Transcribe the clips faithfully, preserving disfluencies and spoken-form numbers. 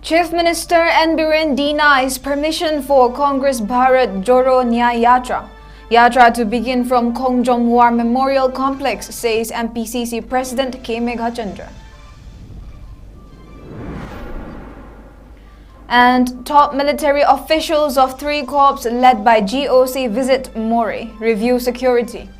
Chief Minister N Biren denies permission for Congress Bharat Jodo Nyay Yatra. Yatra to begin from Khongjom War Memorial Complex, says M P C C President K Meghachandra. And top military officials of three corps led by G O C visit Moreh, review security.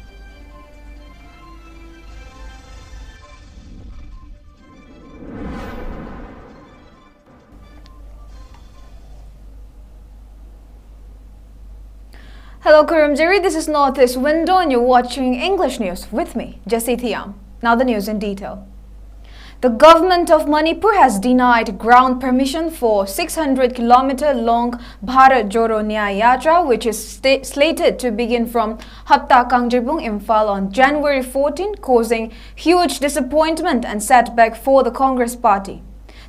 Hello, Kurumjiri. This is Northeast Window, and you're watching English News with me, Jessie Thiam. Now the news in detail. The government of Manipur has denied ground permission for six hundred kilometer long Bharat Jodo Nyay Yatra, which is sta- slated to begin from Hatta Kangjeibung, Imphal on January fourteen, causing huge disappointment and setback for the Congress party.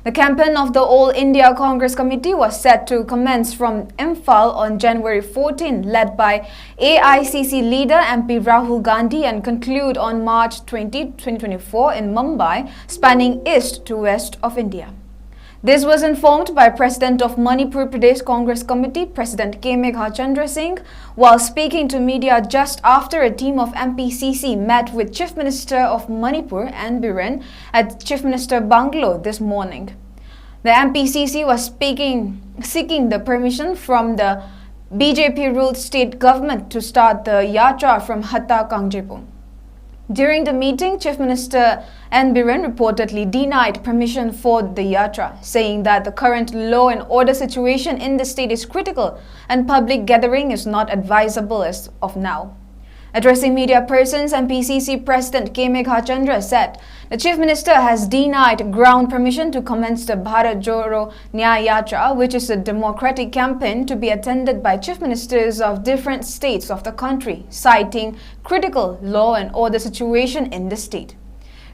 The campaign of the All India Congress Committee was set to commence from Imphal on January fourteen, led by A I C C leader M P Rahul Gandhi, and conclude on March twenty, twenty twenty-four in Mumbai, spanning east to west of India. This was informed by President of Manipur Pradesh Congress Committee, President K Meghachandra Singh, while speaking to media just after a team of M P C C met with Chief Minister of Manipur, N Biren, at Chief Minister Bungalow this morning. The M P C C was speaking, seeking the permission from the B J P-ruled state government to start the yatra from Hatta Kangjeibung. During the meeting, Chief Minister N Biren reportedly denied permission for the yatra, saying that the current law and order situation in the state is critical and public gathering is not advisable as of now. Addressing media persons, M P C C President K Meghachandra said the Chief Minister has denied ground permission to commence the Bharat Jodo Nyay Yatra, which is a democratic campaign to be attended by chief ministers of different states of the country, citing critical law and order situation in the state.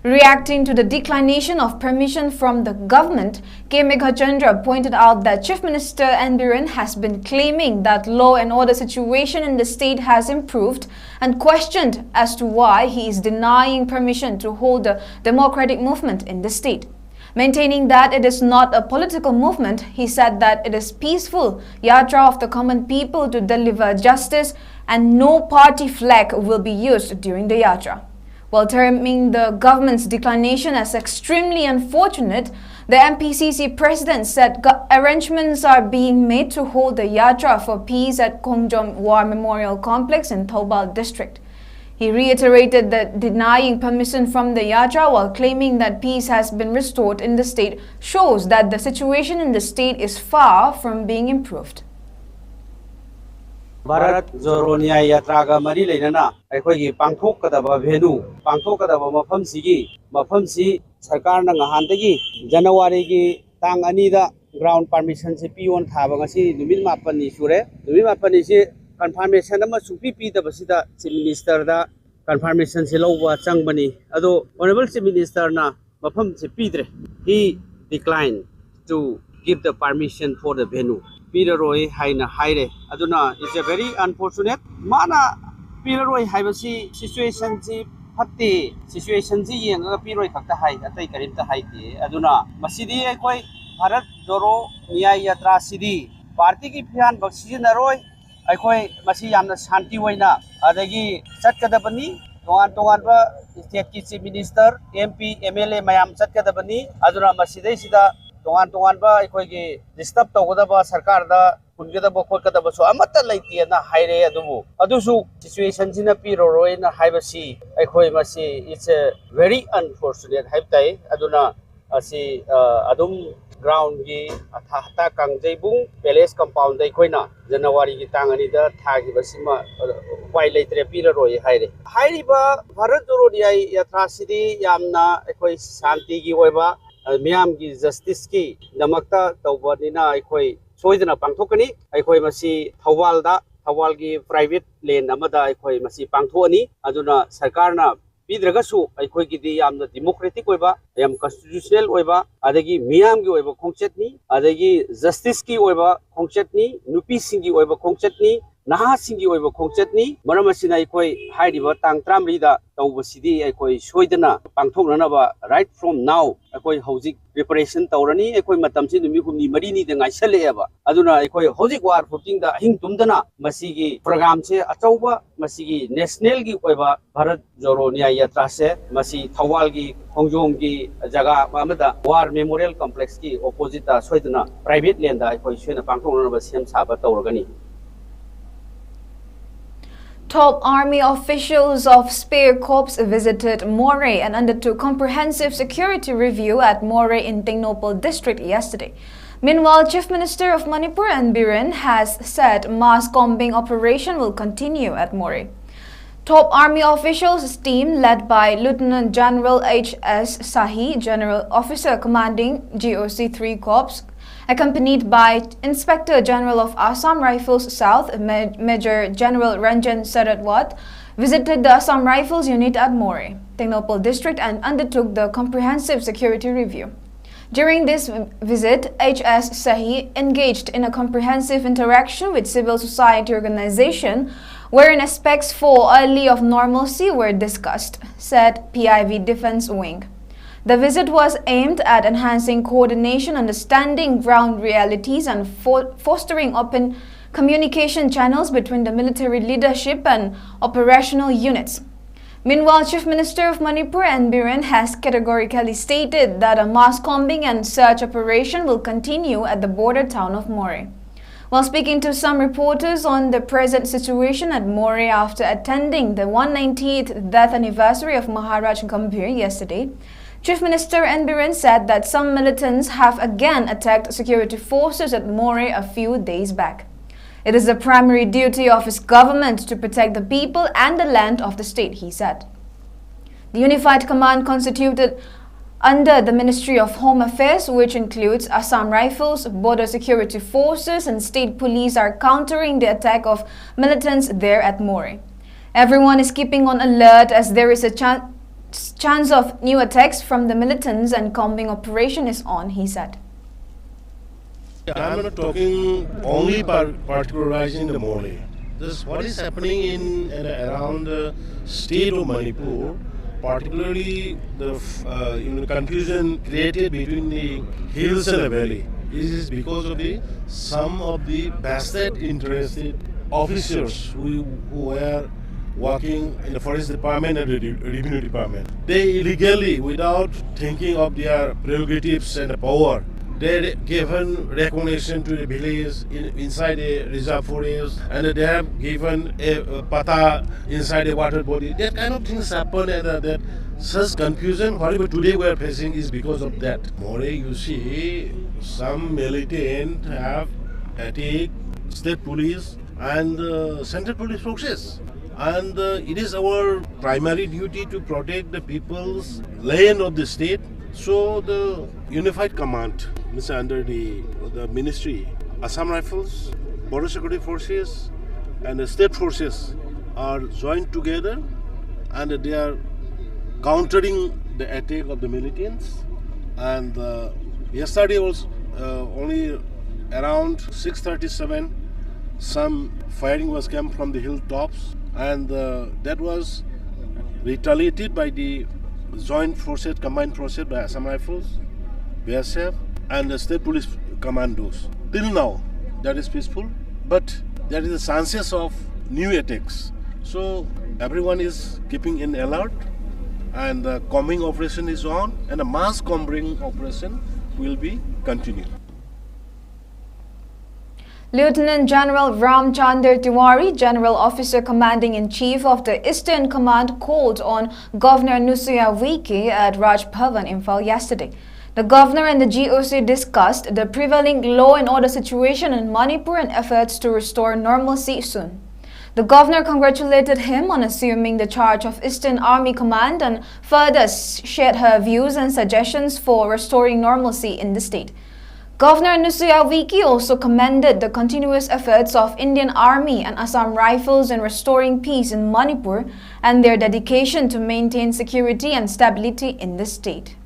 Reacting to the declination of permission from the government, K Meghachandra pointed out that Chief Minister N Biren has been claiming that law and order situation in the state has improved and questioned as to why he is denying permission to hold a democratic movement in the state. Maintaining that it is not a political movement, he said that it is peaceful yatra of the common people to deliver justice and no party flag will be used during the yatra. While terming the government's declination as extremely unfortunate, the M P C C president said go- arrangements are being made to hold the yatra for peace at Khongjom War Memorial Complex in Thoubal district. He reiterated that denying permission from the yatra while claiming that peace has been restored in the state shows that the situation in the state is far from being improved. Bharat ꯖꯣꯔꯣ ꯅ꯭ꯌꯥꯏ ꯌꯥꯇ꯭ꯔꯥꯒ ꯃꯔꯤ ꯂꯩꯅꯅ ꯑꯩꯈꯣꯏꯒꯤ ꯄꯥꯡꯊꯣꯛꯀꯗꯕ venue, ꯄꯥꯡꯊꯣꯛꯀꯗꯕ ꯃꯐꯝꯁꯤꯒꯤ ꯃꯐꯝꯁꯤ ꯁꯔꯀꯥꯔꯅ ꯉꯍꯥꯟꯗꯒꯤ ꯖꯅꯋꯥꯔꯤꯒꯤ ꯇꯥꯡ ꯑꯅꯤꯗ ꯒ꯭ꯔꯥꯎꯟ ꯄꯥꯔꯃꯤꯁꯟꯁꯤ ꯄꯤꯌꯣꯅ ꯊꯥꯕ, ꯉꯁꯤ ꯅꯨꯃꯤꯠ ꯃꯥꯄꯟꯅꯤ ꯁꯨꯔꯦ꯫ ꯅꯨꯃꯤꯠ ꯃꯥꯄꯟꯅꯤꯁꯤ ꯀꯟꯐꯥꯔꯃꯦꯁꯟ ꯑꯃ ꯁꯨꯡꯄꯤ ꯄꯤꯗꯕꯁꯤꯗ ꯆꯤꯐ ꯃꯤꯅꯤꯁꯇꯔꯗ ꯀꯟꯐꯥꯔꯃꯦꯁꯟꯁꯤ ꯂꯧꯕ ꯆꯪꯕꯅꯤ꯫ ꯑꯗꯣ ꯑꯣꯅꯔꯦꯕꯜ ꯆꯤꯐ ꯃꯤꯅꯤꯁꯇꯔꯅ ꯃꯐꯝꯁꯦ ꯄꯤꯗ꯭ꯔꯦ꯫ He declined to give the permission for the venue. ꯄꯤꯔꯔꯣꯏ ꯍꯥꯏꯅ ꯍꯥꯏꯔꯦ꯫ ꯑꯗꯨꯅ it's a very unfortunate. ꯃꯥꯅ ꯄꯤꯔꯔꯣꯏ ꯍꯥꯏꯕꯁꯤ ꯁꯤꯆꯨꯋꯦꯁꯟꯁꯤ ꯐꯠꯇꯦ, ꯁꯤꯆꯨꯋꯦꯁꯟꯁꯤ ꯌꯦꯡꯉꯒ ꯄꯤꯔꯣꯏ ꯈꯛꯇ ꯍꯥꯏ, ꯑꯇꯩ ꯀꯔꯤꯝꯇ ꯍꯥꯏꯗꯦ꯫ ꯑꯗꯨꯅ ꯃꯁꯤꯗꯤ ꯑꯩꯈꯣꯏ ꯚꯥꯔꯠ ꯖꯣꯔꯣ ꯅ꯭ꯌꯥꯏ ꯌꯥꯇ꯭ꯔꯥꯁꯤꯗꯤ ꯄꯥꯔꯇꯤꯒꯤ ꯐꯤꯔꯥꯟꯕ ꯁꯤꯖꯤꯟꯅꯔꯣꯏ꯫ ꯑꯩꯈꯣꯏ ꯃꯁꯤ ꯌꯥꯝꯅ ꯁꯥꯟꯇꯤ ꯑꯣꯏꯅ ꯑꯗꯒꯤ ꯆꯠꯀꯗꯕꯅꯤ꯫ ꯇꯣꯉꯥꯟ ꯇꯣꯉꯥꯟꯕ ꯁ꯭ꯇꯦꯠꯀꯤ chief minister, M P, M L A ꯃꯌꯥꯝ ꯆꯠꯀꯗꯕꯅꯤ꯫ ꯑꯗꯨꯅ ꯃꯁꯤꯗꯩꯁꯤꯗ ꯇꯣꯉꯥꯟ ꯇꯣꯉꯥꯟꯕ ꯑꯩꯈꯣꯏꯒꯤ ꯗꯤꯁꯇꯔꯕ ꯇꯧꯒꯗꯕ, ꯁꯔꯀꯥꯔꯗ ꯍꯨꯟꯒꯗꯕ ꯈꯣꯠꯀꯗꯕꯁꯨ ꯑꯃꯠꯇ ꯂꯩꯇꯦꯅ ꯍꯥꯏꯔꯦ꯫ ꯑꯗꯨꯕꯨ ꯑꯗꯨꯁꯨ ꯁꯤꯆꯨꯋꯦꯁꯟꯁꯤꯅ ꯄꯤꯔꯔꯣꯏꯅ ꯍꯥꯏꯕꯁꯤ ꯑꯩꯈꯣꯏ ꯃꯁꯤ it's a very unfortunate ꯍꯥꯏꯕ ꯇꯥꯏ꯫ ꯑꯗꯨꯅ ꯑꯁꯤ ꯑ, ꯑꯗꯨꯝ ꯒ꯭ꯔꯥꯎꯟꯒꯤ ꯑꯊꯥ ꯍꯇꯥ ꯀꯥꯡꯖꯩꯕꯨꯡ ꯄꯦꯂꯦꯁ ꯀꯝꯄꯥꯎꯟꯗ ꯑꯩꯈꯣꯏꯅ ꯖꯅꯋꯥꯔꯤꯒꯤ ꯇꯥꯡ ꯑꯅꯤꯗ ꯊꯥꯈꯤꯕꯁꯤꯃ, ꯑ, ꯎꯄꯥꯏ ꯂꯩꯇ꯭ꯔꯦ, ꯄꯤꯔꯔꯣꯏ ꯍꯥꯏꯔꯦ꯫ ꯍꯥꯏꯔꯤꯕ ꯚꯥꯔꯠ ꯖꯣꯔꯣ ꯅ꯭ꯌꯥꯏ ꯌꯥꯇ꯭ꯔꯥꯁꯤꯗꯤ ꯌꯥꯝꯅ ꯑꯩꯈꯣꯏ ꯁꯥꯟꯇꯤꯒꯤ ꯑꯣꯏꯕ, ꯑ, ꯃꯤꯌꯥꯝꯒꯤ ꯖꯁꯇꯤꯁꯀꯤ ꯗꯃꯛꯇ ꯇꯧꯕꯅꯤꯅ ꯑꯩꯈꯣꯏ ꯁꯣꯏꯗꯅ ꯄꯥꯡꯊꯣꯛꯀꯅꯤ꯫ ꯑꯩꯈꯣꯏ ꯃꯁꯤ ꯊꯧꯕꯥꯜꯗ, ꯊꯧꯕꯥꯜꯒꯤ ꯄ꯭ꯔꯥꯏꯚꯦꯠ ꯂꯦꯟ ꯑꯃꯗ ꯑꯩꯈꯣꯏ ꯃꯁꯤ ꯄꯥꯡꯊꯣꯛꯑꯅꯤ꯫ ꯑꯗꯨꯅ ꯁꯔꯀꯥꯔꯅ ꯄꯤꯗ꯭ꯔꯒꯁꯨ ꯑꯩꯈꯣꯏꯒꯤꯗꯤ ꯌꯥꯝꯅ ꯗꯤꯃꯣꯀ꯭ꯔꯦꯇꯤꯛ ꯑꯣꯏꯕ, ꯌꯥꯝ ꯀꯟꯁꯇꯤꯇ꯭ꯌꯨꯁꯅꯦꯜ ꯑꯣꯏꯕ, ꯑꯗꯒꯤ ꯃꯤꯌꯥꯝꯒꯤ ꯑꯣꯏꯕ ꯈꯣꯡꯆꯠꯅꯤ, ꯑꯗꯒꯤ ꯖꯁꯇꯤꯁꯀꯤ ꯑꯣꯏꯕ ꯈꯣꯡꯆꯠꯅꯤ, ꯅꯨꯄꯤꯁꯤꯡꯒꯤ ꯑꯣꯏꯕ ꯈꯣꯡꯆꯠꯅꯤ, ꯅꯍꯥꯁꯤꯡꯒꯤ ꯑꯣꯏꯕ ꯈꯣꯡꯆꯠꯅꯤ꯫ ꯃꯔꯝ ꯑꯁꯤꯅ ꯑꯩꯈꯣꯏ ꯍꯥꯏꯔꯤꯕ ꯇꯥꯡ ꯇꯔꯥꯃꯔꯤꯗ ꯇꯧꯕꯁꯤꯗꯤ ꯑꯩꯈꯣꯏ ꯁꯣꯏꯗꯅ ꯄꯥꯡꯊꯣꯛꯅꯅꯕ right from now ꯑꯩꯈꯣꯏ ꯍꯧꯖꯤꯛ preparation ꯇꯧꯔꯅꯤ꯫ ꯑꯩꯈꯣꯏ ꯃꯇꯝꯁꯤ ꯅꯨꯃꯤꯠ ꯍꯨꯝꯅꯤ ꯃꯔꯤꯅꯤꯗ ꯉꯥꯏꯁꯜꯂꯛꯑꯦꯕ꯫ ꯑꯗꯨꯅ ꯑꯩꯈꯣꯏ ꯍꯧꯖꯤꯛ ꯋꯥꯔ ꯐꯨꯇꯤꯡꯗ ꯑꯍꯤꯡ ꯇꯨꯝꯗꯅ ꯃꯁꯤꯒꯤ programꯁꯦ ꯑꯆꯧꯕ, ꯃꯁꯤꯒꯤ nationalꯒꯤ ꯑꯣꯏꯕ ꯚꯥꯔꯠ ꯖꯣꯔꯣ ꯅ꯭ꯌꯥꯌ ꯌꯥꯇ꯭ꯔꯥꯁꯦ ꯃꯁꯤ ꯊꯧꯕꯥꯜꯒꯤ ꯈꯣꯡꯖꯣꯝꯒꯤ ꯖꯒꯥ ꯑꯃꯗ War Memorial Complexꯀꯤ oppositeꯇ ꯁꯣꯏꯗꯅ private landꯗ ꯑꯩꯈꯣꯏ ꯁꯣꯏꯅ ꯄꯥꯡꯊꯣꯛꯅꯅꯕ ꯁꯦꯝ ꯁꯥꯕ ꯇꯧꯔꯒꯅꯤ꯫ Top army officials of Spear Corps visited Moreh and undertook comprehensive security review at Moreh in Tengnoupal district yesterday. Meanwhile, Chief Minister of Manipur N Biren has said mass combing operation will continue at Moreh. Top army officials team led by Lieutenant General H S Sahi, General Officer Commanding G O C three Corps, accompanied by Inspector General of Assam Rifles South, Ma- Major General Ranjan Saratwat, visited the Assam Rifles unit at Moreh, Tengnoupal district and undertook the comprehensive security review. During this visit, H S Sahi engaged in a comprehensive interaction with civil society organization wherein aspects for early of normalcy were discussed, said P I V Defense Wing. The visit was aimed at enhancing coordination, understanding ground realities, and fo- fostering open communication channels between the military leadership and operational units. Meanwhile, Chief Minister of Manipur N Biren has categorically stated that a mass combing and search operation will continue at the border town of Moreh. While speaking to some reporters on the present situation at Moreh after attending the one ninetieth death anniversary of Maharaj Gambhir yesterday, Chief Minister N Biren said that some militants have again attacked security forces at Moreh a few days back. It is the primary duty of his government to protect the people and the land of the state, he said. The unified command constituted under the Ministry of Home Affairs, which includes Assam Rifles, Border Security Forces, and State Police, are countering the attack of militants there at Moreh. Everyone is keeping on alert as there is a chan- chance of new attacks from the militants and combing operation is on, he said. I'm not talking only par- particularizing the Moreh. This what is happening in and around the state of Manipur, particularly the uh, you know, confusion created between the hills and the valley. This is because of the some of the vested interested officers who, who were working in the forest department and the revenue department. They illegally, without thinking of their prerogatives and the power, they given recognition to the village in, inside a reserve forest, and they have given a, a patta inside a water body. That kind of things happen, and uh, that such confusion, whatever today we are facing, is because of that. More, you see, some militant have attacked state police and uh, central police forces. And uh, it is our primary duty to protect the people's land of the state. So the unified command, means under the, the ministry, Assam Rifles, Border Security Forces, and the state forces are joined together, and they are countering the attack of the militants. And uh, yesterday was uh, only around six thirty-seven, some firing was came from the hilltops, and uh, that was retaliated by the joint forces, combined forces by Assam Rifles, B S F, and the state police commandos. Till now, that is peaceful, but there is a chances of new attacks. So everyone is keeping in alert, and the combing operation is on, and a mass combing operation will be continued. Lieutenant General Ramchandar Tiwari, General Officer Commanding-in-Chief of the Eastern Command, called on Governor Nusuya Wike at Raj Bhavan, Imphal yesterday. The governor and the G O C discussed the prevailing law and order situation in Manipur and efforts to restore normalcy soon. The governor congratulated him on assuming the charge of Eastern Army Command and further shared her views and suggestions for restoring normalcy in the state. Governor Nusuya Wike also commended the continuous efforts of Indian Army and Assam Rifles in restoring peace in Manipur and their dedication to maintain security and stability in the state.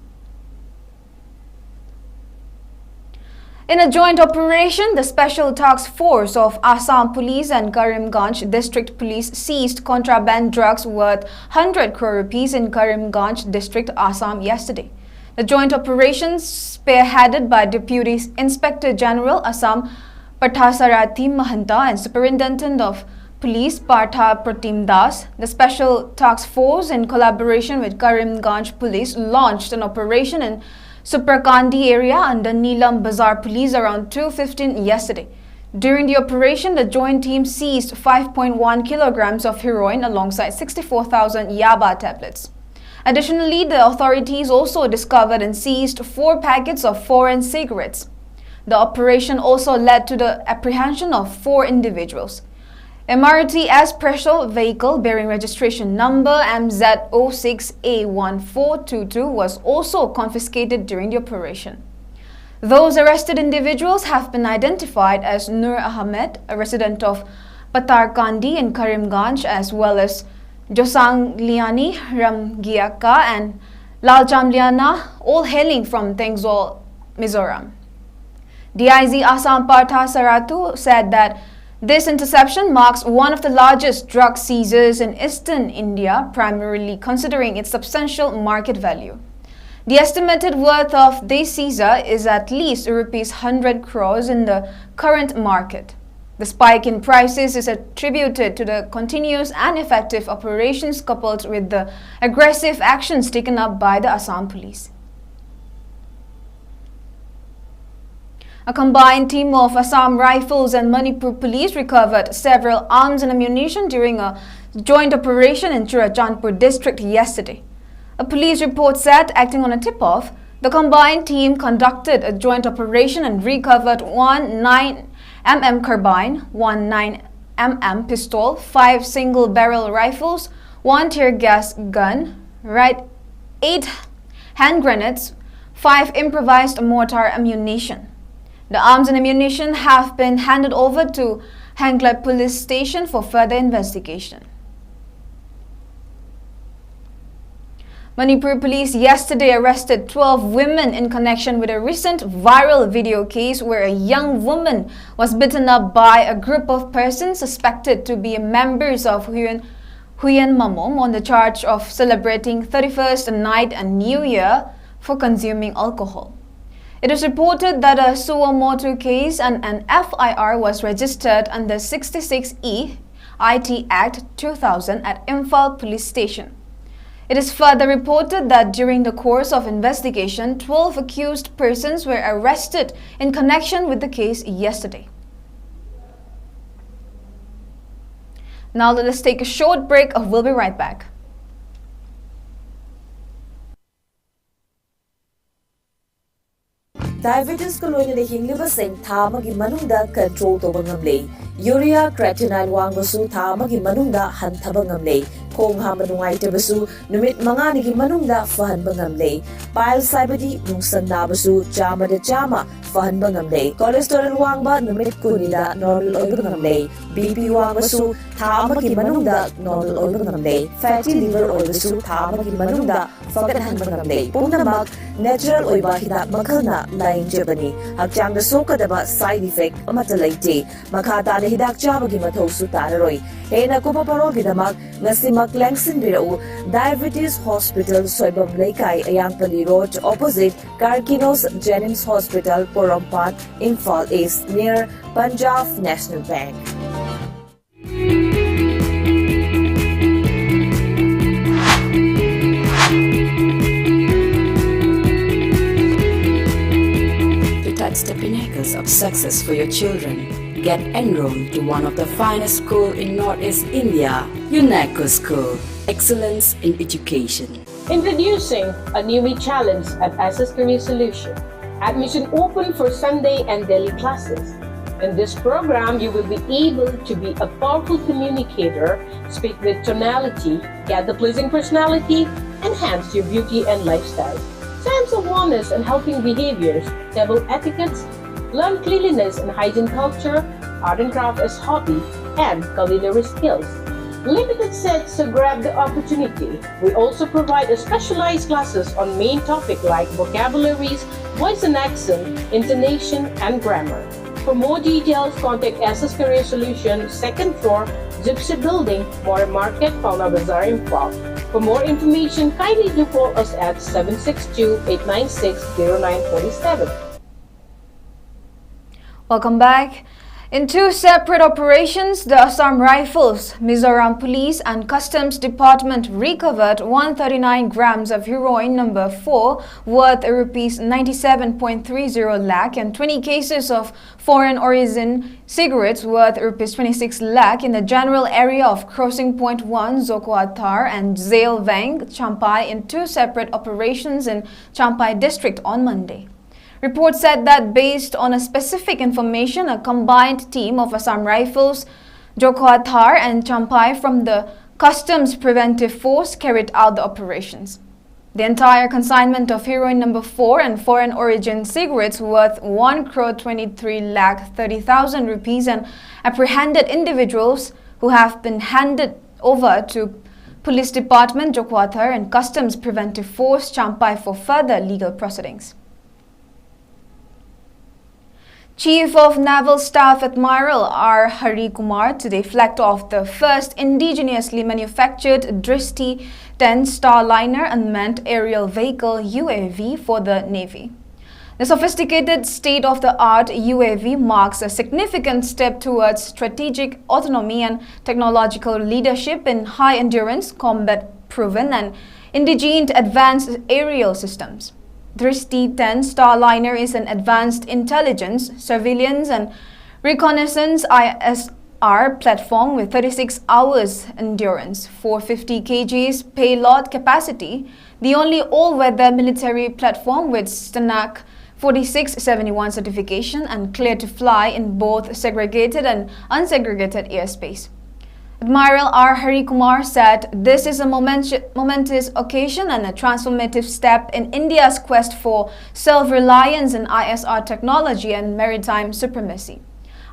In a joint operation, the Special Task Force of Assam Police and Karimganj District Police seized contraband drugs worth one hundred crore rupees in Karimganj District, Assam yesterday. The joint operation, spearheaded by Deputy Inspector General Assam Parthasarathi Mahanta and Superintendent of Police Partha Pratim Das, the Special Task Force, in collaboration with Karimganj Police, launched an operation in Suparkandi area under Neelam Bazar Police around two fifteen yesterday. During the operation, the joint team seized five point one kilograms of heroin alongside sixty-four thousand yaba tablets. Additionally, the authorities also discovered and seized four packets of foreign cigarettes. The operation also led to the apprehension of four individuals. A Maruti S Presso vehicle bearing registration number M Z zero six A one four two two was also confiscated during the operation. Those arrested individuals have been identified as Nur Ahmed, a resident of Patarkandi in Karimganj, as well as Josang Liani Ramgiaka and Lalcham Liana, all hailing from Tengzol, Mizoram. D I G Assam Partha Saratu said that this interception marks one of the largest drug seizures in eastern India, primarily considering its substantial market value. The estimated worth of this seizure is at least rupees one hundred crores in the current market. The spike in prices is attributed to the continuous and effective operations coupled with the aggressive actions taken up by the Assam Police. A combined team of Assam Rifles and Manipur Police recovered several arms and ammunition during a joint operation in Churachandpur district yesterday. A police report said, acting on a tip-off, the combined team conducted a joint operation and recovered one nine M M carbine, one nine M M pistol, five single-barrel rifles, one tear gas gun, right, eight hand grenades, five improvised mortar ammunition. The arms and ammunition have been handed over to Hanglep Police Station for further investigation. Manipur police yesterday arrested twelve women in connection with a recent viral video case where a young woman was beaten up by a group of persons suspected to be members of Huyen, Huyen Mamom on the charge of celebrating thirty-first night and New Year for consuming alcohol. It is reported that a suo motu case and an F I R was registered under sixty-six E I T Act two thousand at Imphal Police Station. It is further reported that during the course of investigation, twelve accused persons were arrested in connection with the case yesterday. Now let us take a short break. We'll be right back. Diabetes ꯀ ꯂꯣꯏꯅꯅ ꯍꯤꯡꯂꯤꯕꯁꯤꯡ ꯊꯥ ꯑꯃꯒꯤ ꯃꯅꯨꯡꯗ control ꯇꯧꯕ ꯉꯝꯂꯦ꯫ Urea, creatinine ꯋꯥꯡꯕꯁꯨ ꯊꯥ ꯑꯃꯒꯤ ꯃꯅꯨꯡꯗ ꯍꯟꯊꯕ ꯉꯝꯂꯦ꯫ ꯈꯣꯡ ꯍꯥꯝꯕ ꯅꯨꯡꯉꯥꯏꯇꯕꯁꯨ ꯅꯨꯃꯤꯠ ꯃꯉꯥꯅꯤꯒꯤ ꯃꯅꯨꯡꯗ ꯐꯍꯟꯕ ꯉꯝꯂꯦ꯫ Piles ꯍꯥꯏꯕꯗꯤ ꯅꯨꯡꯁꯪ ꯅꯥꯕꯁꯨ ꯆꯥꯝꯃꯗ ꯆꯥꯝꯃ ꯐꯍꯟꯕ ꯉꯝꯂꯦ꯫ Cholesterol ꯋꯥꯡꯕ ꯅꯨꯃꯤꯠ ꯀꯨꯟꯅꯤꯗ normal ꯑꯣꯏꯕ ꯉꯝꯂꯦ꯫ B P ꯋꯥꯡꯕꯁꯨ ꯊꯥ ꯑꯃꯒꯤ ꯃꯅꯨꯡꯗ normal ꯑꯣꯏꯕ ꯉꯝꯂꯦ꯫ Fatty liver ꯑꯣꯏꯕꯁꯨ ꯊꯥ ꯑꯃꯒꯤ ꯃꯅꯨꯡꯗ ꯐꯒꯠꯍꯟꯕ ꯉꯝꯂꯦ꯫ ꯄꯨꯝꯅꯃꯛ natural ꯑꯣꯏꯕ ꯍꯤꯗꯥꯛ ꯃꯈꯜꯅ ꯂꯥꯌꯦꯡꯖꯕꯅꯤ꯫ ꯍꯛꯆꯥꯡꯗ ꯁꯣꯛꯀꯗꯕ side effect ꯑꯃꯠꯇ ꯂꯩꯇꯦ꯫ ꯃꯈꯥ ꯇꯥꯅ ꯍꯤꯗꯥꯛ ꯆꯥꯕꯒꯤ ꯃꯊꯧꯁꯨ ꯇꯥꯔꯔꯣꯏ꯫ ꯍꯦꯟꯅ ꯀꯨꯞꯄ ꯄꯥꯎꯔꯣꯜꯒꯤꯗꯃꯛ ꯉꯁꯤꯃꯛ ꯂꯦꯡꯁꯤꯟꯕꯤꯔꯛꯎ꯫ Diabetes Hospital, ꯁꯣꯏꯕꯝ ꯂꯩꯀꯥꯏ, ꯑꯌꯥꯡꯄꯜꯂꯤ Road, opposite Karkinos Jenims Hospital, Porompat, Imphal East, near Punjab National Bank. To touch the pinnacles of success for your children, get enrolled to one of the finest school in Northeast India, UNECO School, excellence in education. Introducing a new challenge at S S Career Solution. Admission open for Sunday and daily classes. In this program, you will be able to be a powerful communicator, speak with tonality, get the pleasing personality, enhance your beauty and lifestyle. Sense of wellness and helping behaviors, table etiquettes, learn cleanliness and hygiene culture, art and craft as hobby, and culinary skills. Limited seats, so grab the opportunity. We also provide a specialized classes on main topic like vocabularies, voice and accent, intonation, and grammar. For more details, contact S S Career Solution, second floor, Gypsy Building, Bora Market, Paona Bazaar, Imphal. For more information, kindly do call us at seven six two, eight nine six, zero nine forty-seven. Welcome back. In two separate operations, the Assam Rifles, Mizoram Police and Customs Department recovered one thirty-nine grams of heroin number four worth rupees ninety-seven point three zero lakh and twenty cases of foreign origin cigarettes worth rupees twenty-six lakh in the general area of Crossing Point one, Zokoathar and Jail Wang, Champhai in two separate operations in Champhai district on Monday. Reports said that based on a specific information, a combined team of Assam Rifles, Zokoathar and Champhai from the Customs Preventive Force carried out the operations. The entire consignment of heroin number four and foreign origin cigarettes worth one crore twenty-three lakh thirty thousand rupees and apprehended individuals who have been handed over to Police Department, Zokoathar and Customs Preventive Force, Champhai for further legal proceedings. Chief of Naval Staff Admiral R Hari Kumar today flagged off the first indigenously manufactured Drishti ten Starliner unmanned aerial vehicle, U A V, for the Navy. The sophisticated state-of-the-art U A V marks a significant step towards strategic autonomy and technological leadership in high-endurance, combat-proven and indigenous advanced aerial systems. Drishti ten Starliner is an advanced intelligence, surveillance and reconnaissance I S R platform with thirty-six hours endurance, four fifty K Gs payload capacity, the only all-weather military platform with STANAC forty-six seventy-one certification and clear to fly in both segregated and unsegregated airspace. Admiral R Hari Kumar said, "This is a moment-, momentous occasion and a transformative step in India's quest for self-reliance in I S R technology and maritime supremacy.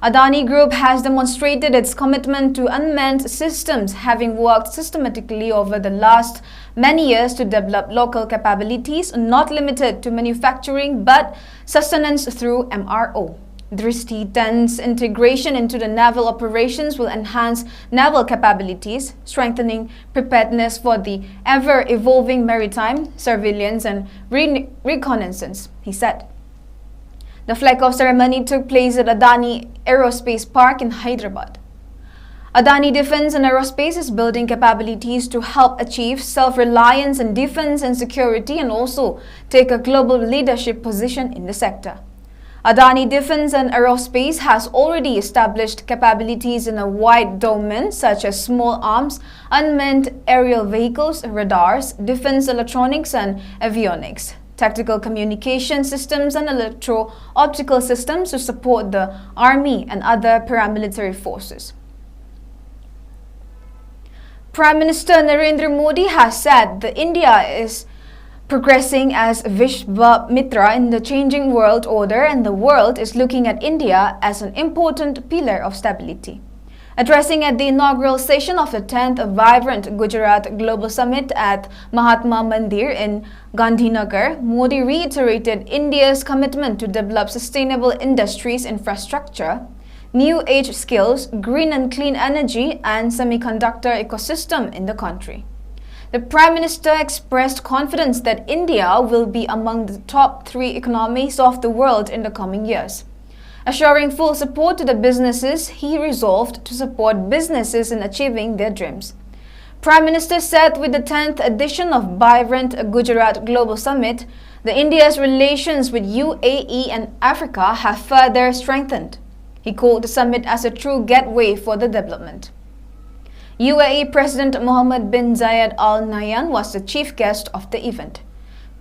Adani Group has demonstrated its commitment to unmanned systems, having worked systematically over the last many years to develop local capabilities not limited to manufacturing but sustenance through M R O. Drishti ten's integration into the naval operations will enhance naval capabilities, strengthening preparedness for the ever-evolving maritime, surveillance and re- reconnaissance, he said. The flag-off ceremony took place at Adani Aerospace Park in Hyderabad. Adani Defense and Aerospace is building capabilities to help achieve self-reliance in defense and security and also take a global leadership position in the sector. Adani Defense and Aerospace has already established capabilities in a wide domain such as small arms, unmanned aerial vehicles, radars, defense electronics and avionics, tactical communication systems and electro-optical systems to support the army and other paramilitary forces. Prime Minister Narendra Modi has said that India is progressing as Vishwamitra in the changing world order, and the world is looking at India as an important pillar of stability. Addressing at the inaugural session of the tenth Vibrant Gujarat Global Summit at Mahatma Mandir in Gandhinagar, Modi reiterated India's commitment to develop sustainable industries infrastructure, new age skills, green and clean energy, and semiconductor ecosystem in the country. The Prime Minister expressed confidence that India will be among the top three economies of the world in the coming years. Assuring full support to the businesses, he resolved to support businesses in achieving their dreams. Prime Minister said with the tenth edition of Vibrant Gujarat Global Summit, the India's relations with U A E and Africa have further strengthened. He called the summit as a true gateway for the development. U A E President Mohammed bin Zayed Al Nahyan was the chief guest of the event.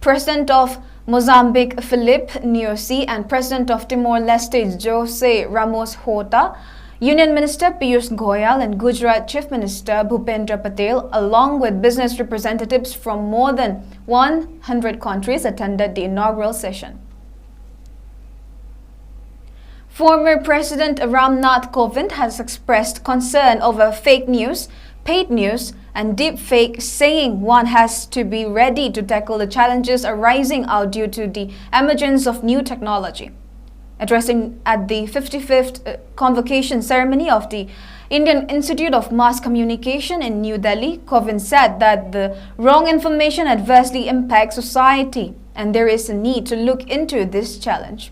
President of Mozambique Filipe Nyusi and President of Timor-Leste José Ramos-Horta, Union Minister Piyush Goyal and Gujarat Chief Minister Bhupendra Patel, along with business representatives from more than one hundred countries, attended the inaugural session. Former President Ram Nath Kovind has expressed concern over fake news, paid news, and deepfake, saying one has to be ready to tackle the challenges arising out due to the emergence of new technology. Addressing at the fifty-fifth uh, convocation ceremony of the Indian Institute of Mass Communication in New Delhi, Kovind said that the wrong information adversely impacts society and there is a need to look into this challenge.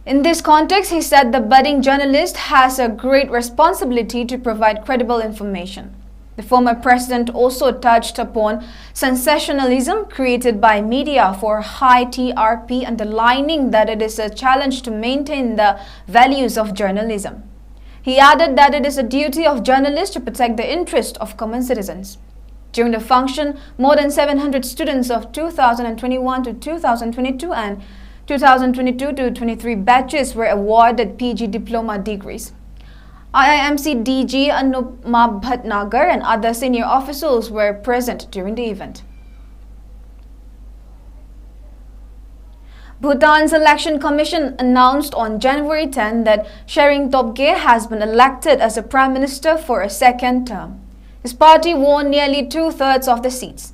In this context, he said the budding journalist has a great responsibility to provide credible information. The former president also touched upon sensationalism created by media for high T R P, underlining that it is a challenge to maintain the values of journalism. He added that it is a duty of journalists to protect the interest of common citizens. During the function, more than seven hundred students of two thousand twenty-one to two thousand twenty-two and two thousand twenty-two to twenty-three batches were awarded P G diploma degrees. I I M C D G Anupma Bhatnagar and other senior officials were present during the event. Bhutan's Election Commission announced on January ten that Tshering Tobgay has been elected as a prime minister for a second term. His party won nearly two-thirds of the seats.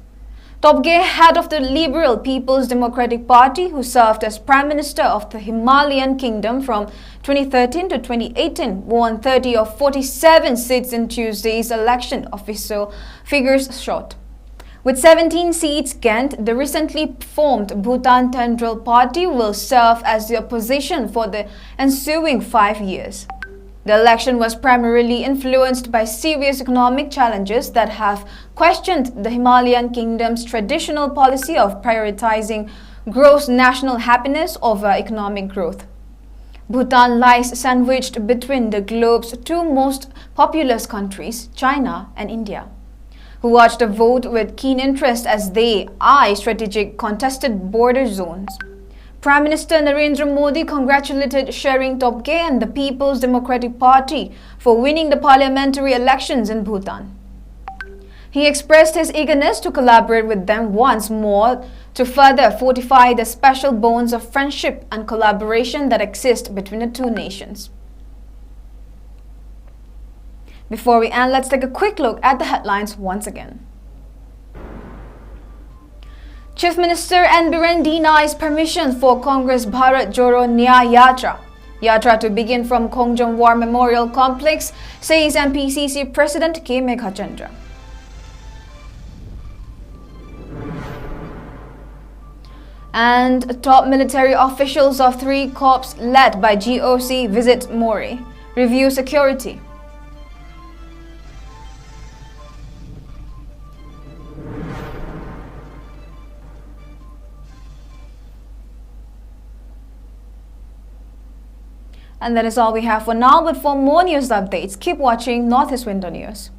Tobgay, head of the Liberal People's Democratic Party, who served as Prime Minister of the Himalayan Kingdom from twenty thirteen to twenty eighteen, won thirty of forty-seven seats in Tuesday's election, official figures showed. With seventeen seats gained, the recently formed Bhutan Tendril Party will serve as the opposition for the ensuing five years. The election was primarily influenced by serious economic challenges that have questioned the Himalayan kingdom's traditional policy of prioritizing gross national happiness over economic growth. Bhutan lies sandwiched between the globe's two most populous countries, China and India, who watch the vote with keen interest as they eye strategic contested border zones. Prime Minister Narendra Modi congratulated Tshering Tobgay and the People's Democratic Party for winning the parliamentary elections in Bhutan. He expressed his eagerness to collaborate with them once more to further fortify the special bonds of friendship and collaboration that exist between the two nations. Before we end, let's take a quick look at the headlines once again. Chief Minister N Biren denies permission for Congress Bharat Jodo Nyay Yatra. Yatra to begin from Khongjom War Memorial Complex, says M P C C President K Meghachandra. And top military officials of three corps led by G O C visit Moreh, review security. And that is all we have for now, but for more news updates, keep watching Northeast Window News.